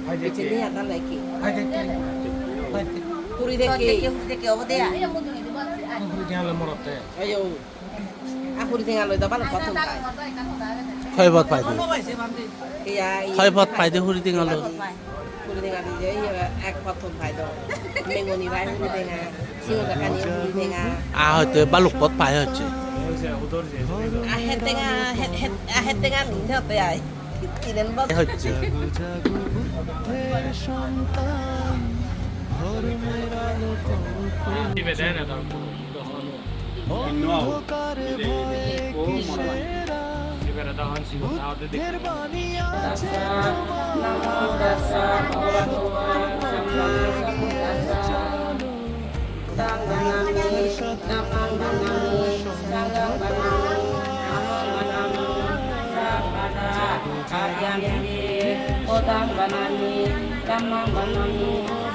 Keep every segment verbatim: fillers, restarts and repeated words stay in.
Bichini atan deki. Huri deki. Huri deki obo de ya. Huri deki alo morote. Ayo. A huri deki alo da balo koton pai. Hoi bot pai de. Iya, iya. Hoi bot pai de huri deki alo. Huri deki alo je iya ek koton pai do. Mengoni bai huri deki. Sino dakani huri deki. A hoite baluk pot pai hoche. A het deki, het, het, a het deki ni hote ai. Hocche. Namo tassa bhagavato arahato sammāsambuddhassa. Buddhaṃ vandāmi, dhammaṃ vandāmi, saṅghaṃ vandāmi, ahaṃ vandāmi sabbadā. Āciyampi buddhaṃ vandāmi, dhammaṃ vandāmi,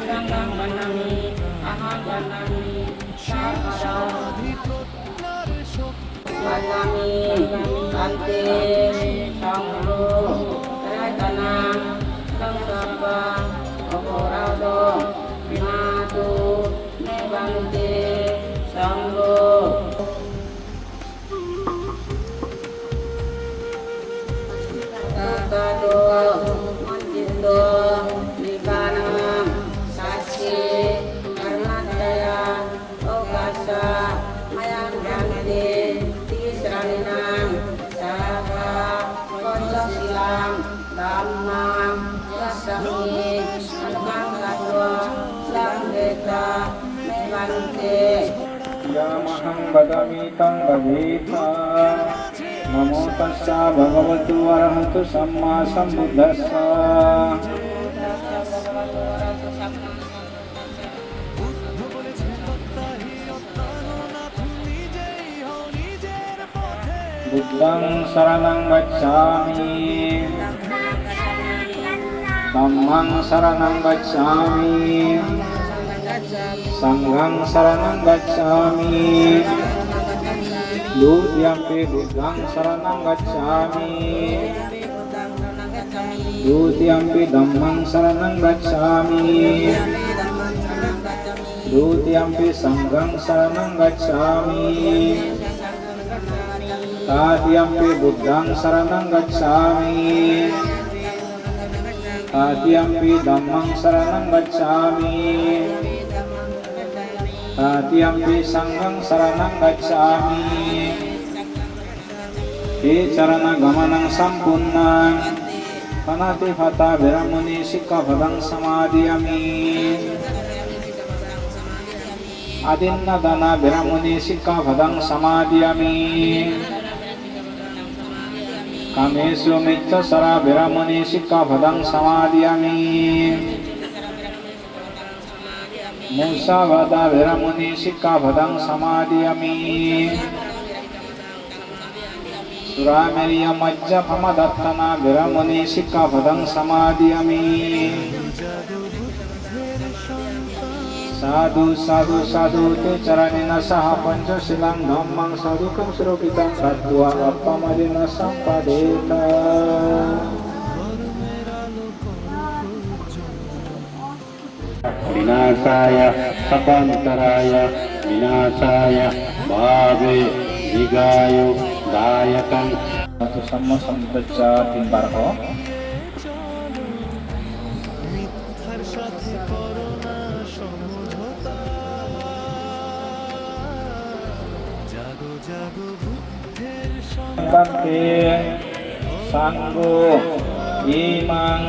saṅghaṃ vandāmi, ahaṃ vandāmi sabbadā. Vandāmi bhante saṅgho, ratanaṃ saṅghaṃ, aparādhaṃ khamatha me bhante saṅgho. Tato mucciṃsu nibbānaṃ sacchikaraṇatthāya. Okāsa mayaṃ bhante tisaraṇena saha pañcasīlaṃ dhammaṃ yācāmi, anuggaham katvā laṅketha me bhante. Yamahaṃ vadāmi taṃ vadetha. Namo tassa bhagavato arahato sammāsambuddhassa. Buddhaṃ saraṇaṃ gacchāmi. Dhammaṃ saraṇaṃ gacchāmi. Saṅghaṃ saraṇaṃ gacchāmi. Dutiyampi buddhaṃ saraṇaṃ gacchāmi. Dutiyampi dhammaṃ saraṇaṃ gacchāmi. Dutiyampi saṅghaṃ saraṇaṃ gacchāmi. Tatiyampi buddhaṃ saraṇaṃ gacchāmi. Tatiyampi dhammaṃ saraṇaṃ gacchāmi. Tatiyampi saṅghaṃ saraṇaṃ gacchāmi. Ticaraṇagamanaṃ sampunnaṃ. Pāṇātipātā veramaṇī sikkhāpadaṃ samādiyāmi. Adinnādānā veramaṇī sikkhāpadaṃ samādiyāmi. Kāmesu micchācārā veramaṇī sikkhāpadaṃ samādiyāmi. Musāvādā veramaṇī sikkhāpadaṃ samādiyāmi. Surāmerayamajjapamādaṭṭhānā veramaṇī sikkhāpadaṃ samādiyāmi. Sādhu, sādhu, sādhu. Ticaraṇena saha pañcasīlaṃ dhammaṃ sādhukaṃ surakkhitaṃ katvā appamādena sampādetha. Vināsāya sabbantarāya vināsāya bhave dīghāyudāyakaṃ. Sammāsambuddhassa timbarho. Bhante, saṅgho, imaṃ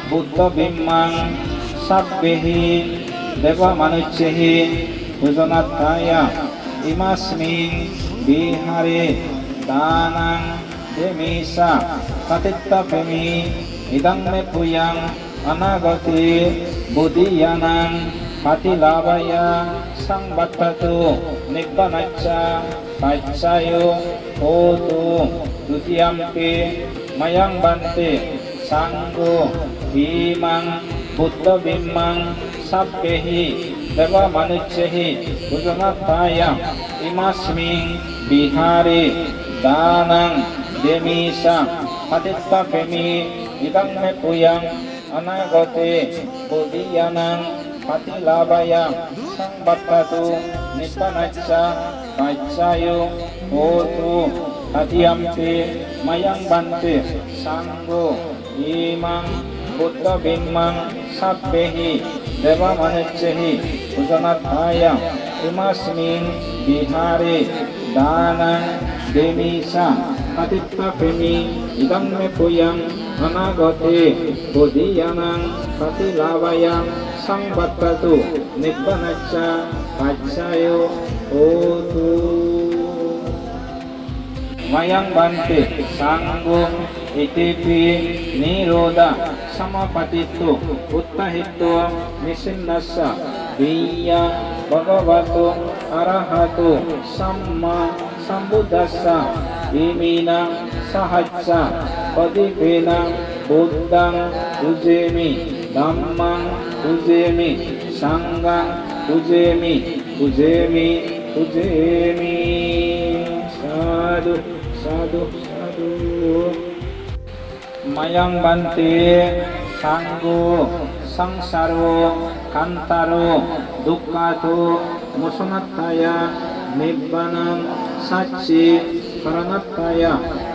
buddhabimmaṃ sabbehi devamanussāhi pūjanatthāya imasmiṃ vihāre dānaṃ demissa patiṭṭhapemi. Idaṃ me bhūyaṃ anāgate bodhiyānaṃ paṭilābhāya saṃvattatu nibbānassa paccayo hotu. Dutiyampi mayaṃ bhante saṅgho imaṃ buddhabimmaṃ sabbehi devamanussāhi pūjanatthāya imasmiṃ vihāre dānaṃ demissa patiṭṭhapemi. Idaṃ me bhūyaṃ anāgate bodhiyānaṃ paṭilābhāya saṃvattatu nibbānassa paccayo hotu. Tatiyampi mayaṃ bhante saṅgho imaṃ buddhabimbaṃ sabbehi devamanussāhi pūjanatthāya imasmiṃ vihāre dānaṃ demissa paṭiṭṭhapemi. Idaṃ me puññaṃ anāgate bodhiyānaṃ paṭilābhāya saṃvattatu nibbānassa paccayo hotu. Mayaṃ bhante saṅgho itipi nirodha samāpattito uṭṭhahitvā nisinnassa viya bhagavato arahato sammāsambuddhassa iminā sahassa padīpena buddhaṃ pūjemi, dhammaṃ pūjemi, saṅghaṃ pūjemi, pūjemi, pūjemi. Sādhu, sādhu, sādhu. Mayaṃ bhante saṅgho saṃsāro kantāro dukkhāto mocanatthāya nibbānasacchikaraṇatthāya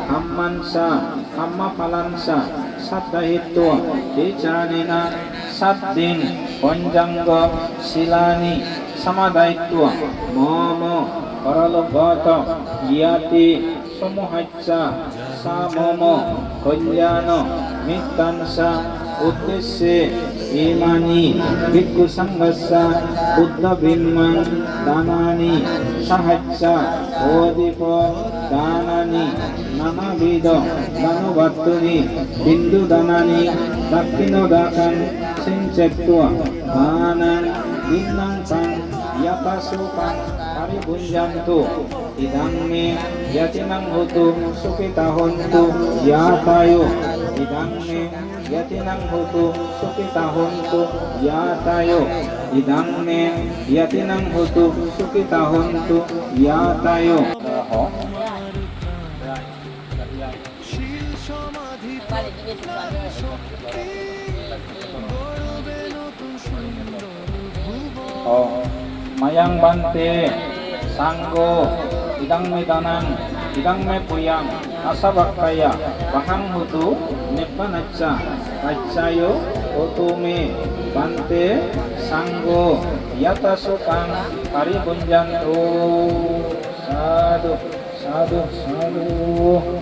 dhammañca dhammapālañca sattahitto ticānena saddhiṃ bojjhaṅgasīlāni samādayitva mama paralokagāto ñāti samūhacca sammāno kalyāṇo mittañca uddissi imāni bhikkhusaṅghassa buddhabimbaṃ dānāni sahacca odhipo dānāni nānāvidho dānavattuni bindudānāni dakkhiṇodakaṃ siñcitva dānaṃ dinnātaṃ yathāsukhaṃ paribhuñjantu. Idaṃ me ñātīnaṃ hotu sukhitā hontu ñātayo. Idaṃ me ñātīnaṃ hotu sukhitā hontu ñātayo. Idaṃ me ñātīnaṃ hotu sukhitā hontu ñātayo. Mayaṃ bhante saṅgho idaṃ me dānaṃ idaṃ me puññaṃ āsavakkhāya bhāgaṃ hotu nibbānassa paccayo hotu me. Bhante saṅgho yathāsukhaṃ paribhuñjantu. Sādhu, sādhu, sādhu.